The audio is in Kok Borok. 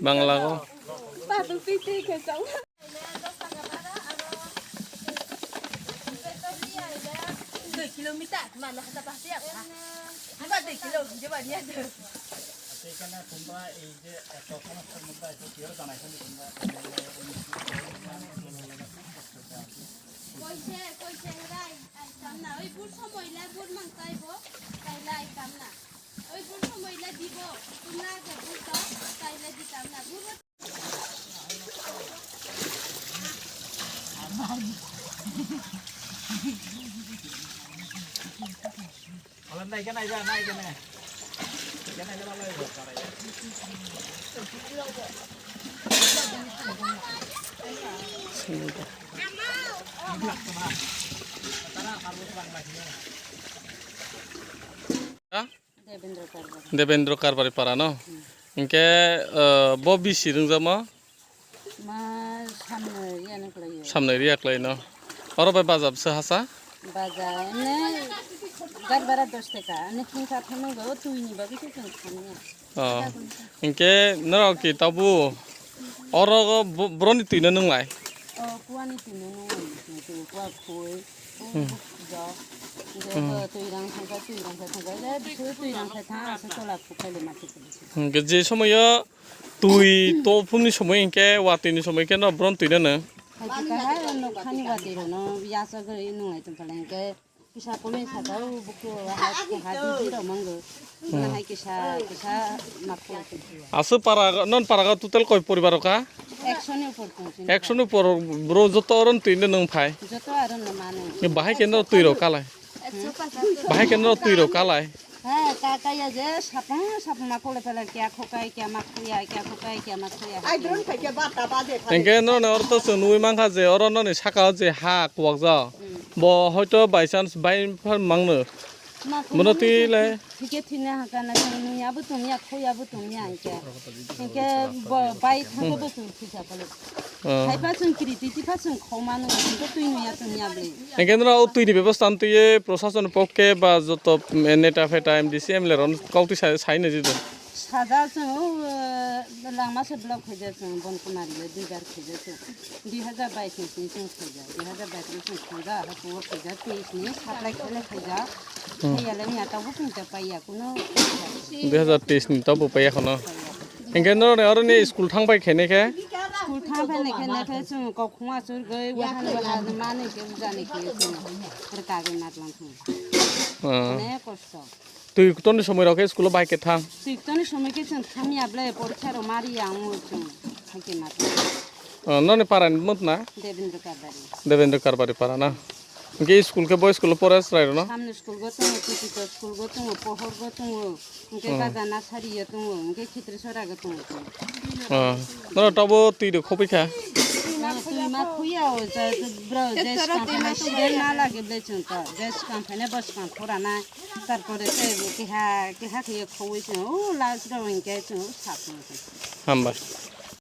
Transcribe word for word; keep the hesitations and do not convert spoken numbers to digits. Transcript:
Bangla go. Dui kilometer, mana hata pasti apa? Apa dui kilo, coba dia tu. এখানে তোমরা এই যে এত সমস্যার মধ্যে আছো, কেউ জানাইছো না তোমরা? Koise, koise, rai, ai, tamna. Oi, bur somoila, bur mang taibo, taila, ai, tamna. Oi, bur somoila dibo, tumna, je bur to, taila, di, tamna. Bur Ha? Debendra Karbari. Debendra Karbari para no? Hmm. Hinkhe, eh, bo bisi rwngjakma? Ma samno riya no kwlai. Samno riya kwlai no. Oro bai baja bwswk hasa? Baja, emne gari bara dos taka, emne phung sa thangmani go, twi ni bagwi se chwng thangya. Oh. Hinkhe norok ki tabu oro go bo-, boroni twi no nwnglai? Oh, kuani twi no nwnglai, twi, twi, kua khoi. Hmm. Hinkhe je somoyo twi to phumni somoi hinkhe watwi ni somoi khe no boron twi no nwng. Hai kisa hai nokhani watwi rok no yasa gori nwnglai tongkha hinkhe kisa koloi saka o bukhu ha ha biji rok mango. Hmm. Hai kisa kisa makho. Aswk para non para total koi poribar rok kha? Ekshoni upor tong sini. Ekshoni upor bro joto oron twi no nwng phai. Joto aron no mano. Bahai khe no twi rok kalai. Bahai khe no twi rok kalai. He, ka, kaya je, sapung, sapung ma kole pele, kya khokai, kya ma khoya, kya khokai, kya ma khoya. Ai, drone khai kya ba ta ba je. Hinkhe no, no, oro to chwng nugwi mankha je, oro noni saka o je ha kuwak jao. Hmm. Bo hoito by chance bai phar mangno. Ma bono khoya twi le. Thike thina ha kana chwng nung ya bo tong ya, khoya bo tong ya hinkhe. Hinkhe bo bai thangkhe bo chwng thisa kale. Oh. Haiphano chwng kiri twi, twi phano chwng khoma nung, chwng twi nung ya, tong ya bwlwi. Hinkhe noro o twi ni bebostha no twiwi prosason pokhe ba joto neta pheta M D C M L A rok kok twi sai, sai nai jidon. Saja chwng o, eh, langma se block khaija chwng bon kumari le dui bar khaija chwng. Dui hazar bais ni sini chwng khaija, dui hazar bais ni chwng khaija, ha kuo khaija, teis ni supply khele khaija. Hmm. Khaiya le ni ata bo chwng ta paiya kuno. Dui hazar teis ni ta bo paiya kheno. Hinkhe norok ni oro ni school thang pai khainai khe? School thang pai nai khe, nai khe chwng kok khuma chwrwgwi wahan wahan manwi khe uja ni khe chwng rwkagwi matlang thung. Ah. Onek kosto. Twi ktor ni somoi rok khe school o bahai khe thang? Twi ktor ni somoi khe chwng thang ya ble, porikha rok ma ri ya wng chwng hai khe matlang. Ah, noni para ni mut na? Devendra Karbari. Devendra Karbari para na? Hinkhe school khe bo school o pore chwrai rok no? Samni school go tongo, Tikito school go tongo, Pohor go tongo, hinkhe hmm. Gaja Nasari yo tongo, hinkhe Khitrishora go tongo. Ah. Norok tabo twi rok khopui kha? Ah, twi ma khuya o, ja, bro, je skang phaina student ma lage ble chwng to, je skang phaina bo skang phura na, tarpore se keha, keha khe khowui chwng, o last rok hinkhe chwng o sa phung. Hambai.